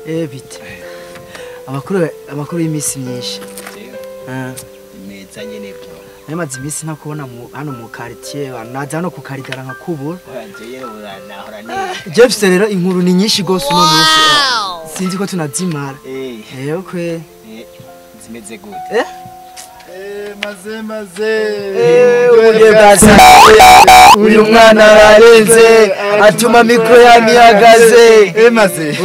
Bite. Amakuru y'imisi myinshi. Meza nyene bro. Namaze imisi ntakubona hano mu quartier, naza hano ku karigara nkakubura. Jeff rero inkuru ni nyinshi gose uno munsi. Sinzi ko tunazimara. Kwe. Zimeze gute? Maze. Uyu mwana ararenze atuma mikro yamihagaze. Maze.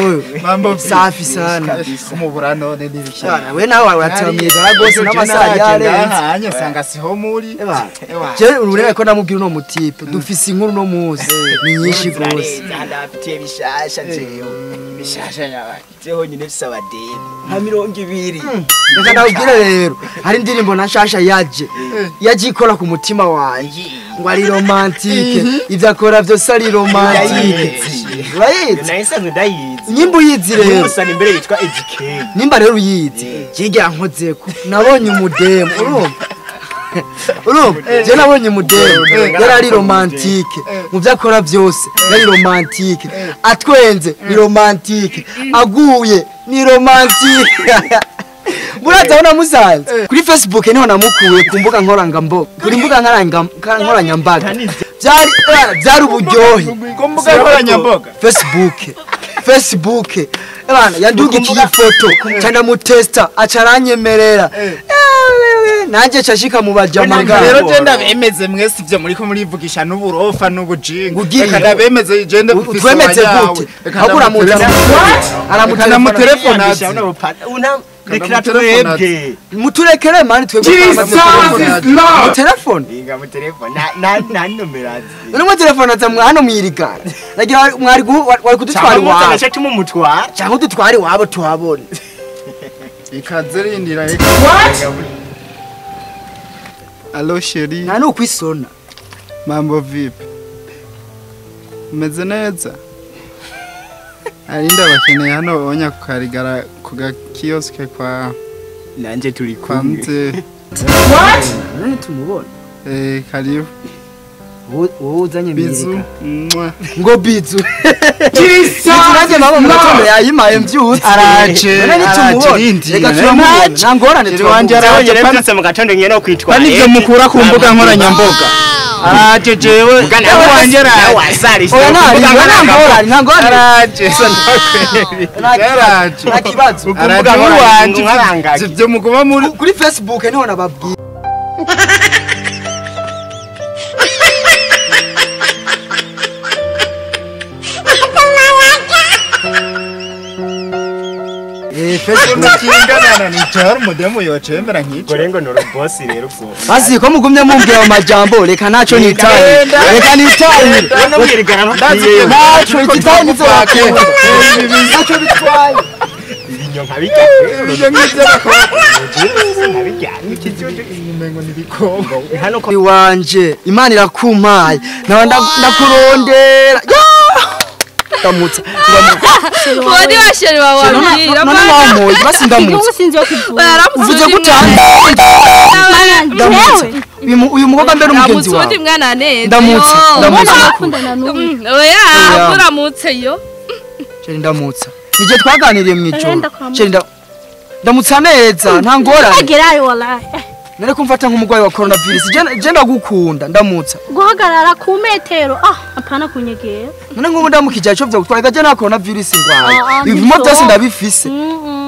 Mambo safi sana. Kumubura none nibishana. We nawe watamye gose n'amasaha yarenze. Hanye sanga siho muri. Je ururebe ko namubwira uno mutipe dufise inkuru no munsi ni nyinshi gose. Ndafitiye bishasha jewe. Bishasha nyabaye. Jeho nyine mfise abadeni nka 20. Reka ndabwire rero hari indirimbo nashasha yaje ikora ku mutima wanje ngo ari romantike ivyo akora vyose ari romantike. Urayizi? Nayisanzwe ndayizi. Nyimba uyizi rero. Musana imbere yitwa EGK. Nimba rero uyizi jigira nkozeko nabonye umudemu urumva. Urumva je nabonye umudemu yari ari romantike mu vyo akora vyose yari romantike atwenze ni romantike aguye ni romantike. Muraza ona musanze kuri Facebook niho namukuye ku mbuga nkoranyambaga kuri mbuga nkoranyambaga byari uburyohe ku mbuga nkoranyambaga Facebook bana yandugikiye ifoto cyane mutesta acaranyemerera nanje cashika mu bajamaga. Rero je ndabemeze mwese ivyo muri ko murivugisha n'uburofa n'ubujinga. Reka ndabemeze je ndabufise gute hakura mu aramutelefona Rekera twebwe. Muturekere mani twebwe. Telefone. Inga mu telefone na nomero azi. None mu telefone aza hano mwirigara. Nagira mwari wari kudutwara iwabo. Cyangwa tumumutwara. Cyangwa udutwara iwabo tuhabone. Ikaze rindira. What? Allo chérie. Nta nukwisona. Mambo vipi? Umeze neza? Arinda bakeneye hano onya kukarigara ku gakioske kwa nanje turi kumwe. What? None tumubona. Karibu. Wowe uzanye bizu. Ngo bizu. Nanje mama mugatondo yayimaye mvyutse. Araje. None tumubona. Reka turamubona. Nangorane twanje araje mvyutse mu gatondo nyene no kwitwara. Nivyo mukura ku mbuga nkoranyambaga. Araje jewe wanje araje. Oya nangorane. Araje. Araje. Ntakibazo. Araje wanje ivyo muguma muri kuri Facebook niho nababwiye. Facebook ni cyaro mudemu yocembera nkico. Gorengo noro boss rero ko. Basi ko mugumye mumbwira amajambo reka naco nitaye. Reka nitaye. Naco ikitaye nizokwe. Naco bitwaye. Ibinyo nkabijya. Ibinyo nk'iby'abakobwa. Nkabijya n'ikijuju imengo nibikobwa. Hano ko iwanje Imana irakumpaye. Nawe ndakurondera. Ndamutsa. Wadi wa chérie wawe wabwira. None wamoye basi ndamutsa. Uvuze gute? Ndamutsa. Uyu mukobwa mbere umugenzi wawe. Ndamutsa mwana neza. Ndamutsa. Ndamutsa. Oya, uramutse yo. Chérie ndamutsa. Nije twaganiriye mu ijoro. Chérie ndamutsa neza nta ngorane. Agerayo wallahi. Nare kumfata nk'umugwayi wa coronavirus. Je ndagukunda ndamutsa. Guhagarara ku metero apana kunyegera. None nk'ubu ndamukije ico vyo gutwara gaje nta coronavirus ngwaye. Ibimo byose ndabifise.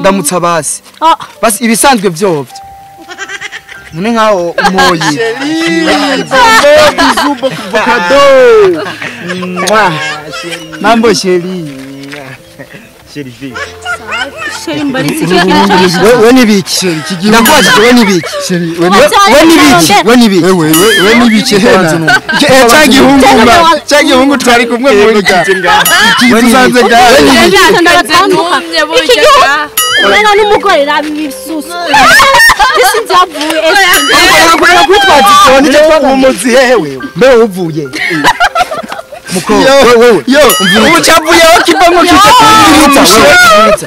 Ndamutsa basi. Basi ibisanzwe vyovyo. None nkaho umoyi. Bizubo kuvokado. Mambo chérie. Chérie. Chérie mbaritse. We nibiki? Ndakwajije we nibiki? Chérie we nibiki? We nibiki? We nibiki hena. Cya gihungu cya gihungu twari kumwe muri ga. Tusanze ga. Iki gihugu umwana n'umugore rabi bisusu. Isi byavuye. Kwitwaza nicyo umuzi hehe wewe. Mbe uvuye. Muko wewe yo ubucavuye kiva ngo kiza kumbiritsa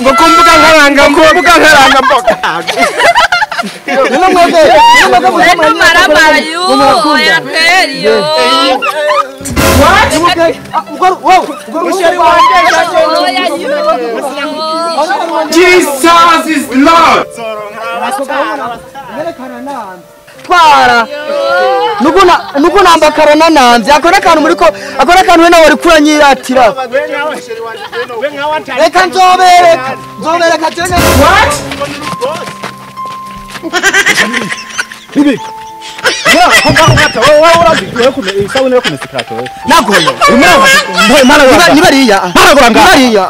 ngo kumbuka nkaranga mboga None marabara yo oya kweri yo. What? What? Musheri wanje oya yo. Jesus is Lord. Twara nuko namba karana nanze akora akantu muri ko akora akantu we nawe uri kuranyiratira. Reka nzobereka nzobereka tena. What? Bibi. Nagoye. Nibariya. Nibariya.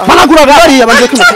Nibariya banze kumesa.